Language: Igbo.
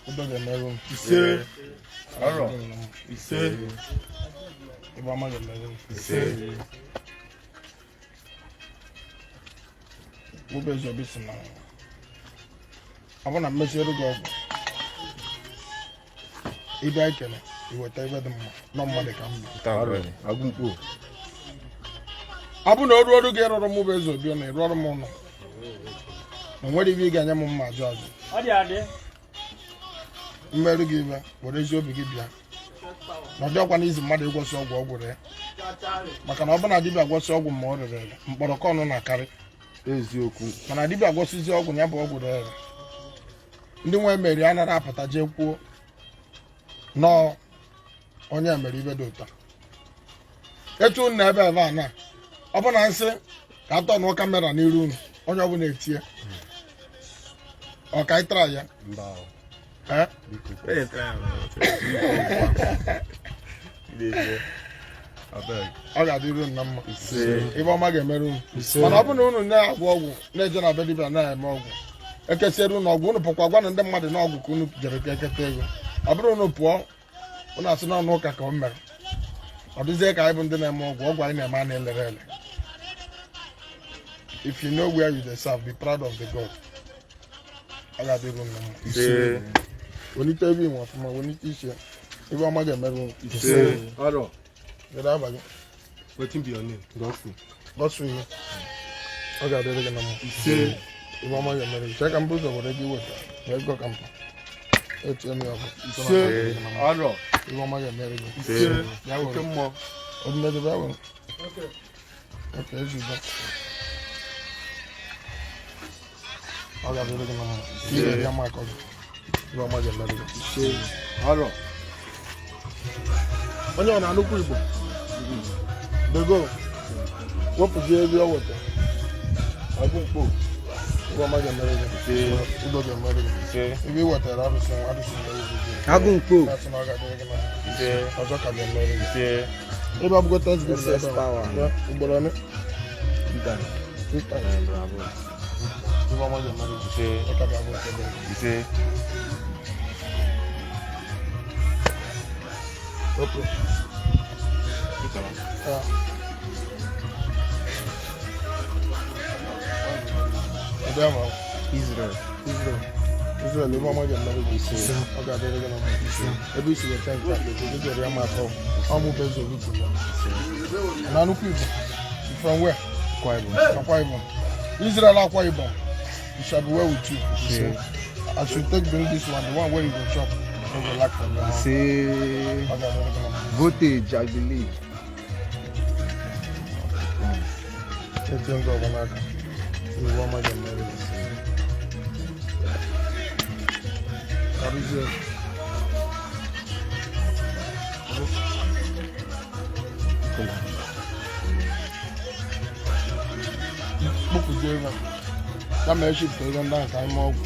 Udo ga-emerụ m. Ise. Arọ. Ise. Ibe ọma ga-emerụ m. Ise. Mụ bụ Ezeobi si na ọ bụ na mmesiere gị ọgwụ ịbịa ekele iweta ibe dị mma nọ mmadụ ka mma. Agụmkpo. Ọ bụ na o ruo ọrụ gị ịrụrụ mụ bụ Ezeobi na ịrụ ọrụ m ụlọ na nwere ibe ị ga-enye m mma ajụ ajụ mmerụ gị ibe were ezi obi gị bịa na ọ dịọkwa n'izu mmadụ ịgwọsị ọgwụ ọ gwụrụ ya maka na ọ bụ na dibịa gwọsị ọgwụ ma ọ rere ere mkpọrọkọ ọnụ na-akarị. Eziokwu. Mana dibịa gwọsịzi ọgwụ ya bụ ọgwụ rere ere ndị nwe meri anaghị apụta jee kwuo nọọ onye mere ibe dị ụtọ etu unu na ebe ebe a na ọ bụ na nsị ka atọ nụọ kamera n'iru unu onye ọbụla etie ọ ka anyị tara ya. Mba. Eh? Biko. Ọ ga-adịrị unu na mma, ibe ọma ga-emere unu. Mana ọ bụ na unu na-agwọ ọgwụ na-eje na be dibịa na-eme ọgwụ ekesiere unu ọgwụ unu pụkwa gwa na ndị mmadụ na ọgwụ ka unu jere ka eketa ego ọ bụrụ unu pụọ unu asị n'ọnụ ụka ka o mere ọ dịzie ka anyị bụ ndị na-eme ọgwụ ọgwụ anyị na-eme a na-elere ele. If you know where you dey serve, be proud of the God. Ọ ga-adịrị unu na mma. Welite ebe inwe ọfụma, welite isi ya. Ibe ọma ga-emere unu. Arọ. Kedu aba gị? Wetin be your name? Godfrey. Godfrey, ọ ga-adịrị gị na mma. Ise. Ibe ọma ga-emere gị. Chee ka mbụ ụzọ were gị weta wee gọ ka mkpa etie m ya ọgụ. Ise. Arọ. Ibe ọma ga-emere gị. Ise. Bịa Oke were mmụọ. Odumeje, bịa were. Oke ezugbo ọ ga-adịrị gị na mma. Ị ga-eri ama akọ gị. Ibe ọma ga-emere gị. Ise. Arọ. Onye ọ na-anụkwu Igbo dego wepụzie ebe ọ weta. Agụmkpo. Ibe ọma ga-emere gị. Udo ga-emere gị. Ibe ị wetara arụsị arụsị na-ewuru gị. Agụmkpo. Na-asị na ọ ga-adịrị gị na mma. Ọzọ ka ga-emere gị. Ebe ọ bụgo Thanksgiving SS ebe a. power. Ya, ugboro ole? Two times. Ibe ọma ga-emere gị. Ọ ka ga-abụ nke dị gị. Wepụ. Ya. Ebe ahụ. Israel. Israel. Israel, ebe ọma ga-emere gị. Ọ ga-adịrị gị na mma. Ebe isi weta nke a, ị ga-eri ama atọ. Ọ mụ bụ Ezeobi kwuru ya. Na nnukwu Igbo. You from where? Akwa Ibom. Akwa Ibom. Israel, Akwa Ibom. It shall be well with you. As you take bring this one, the one where you go chop, no go lack from your mouth. Ise. Ọ ga-adịrị gị na mma. Voltage, I believe. Etie ngwa ọgụ n'aka. Iwu ọma ga-emere gị. Karụzie. Kpụpụzie ego. Kama echipụta ego ndị ahụ ka anyị mee ọgwụ.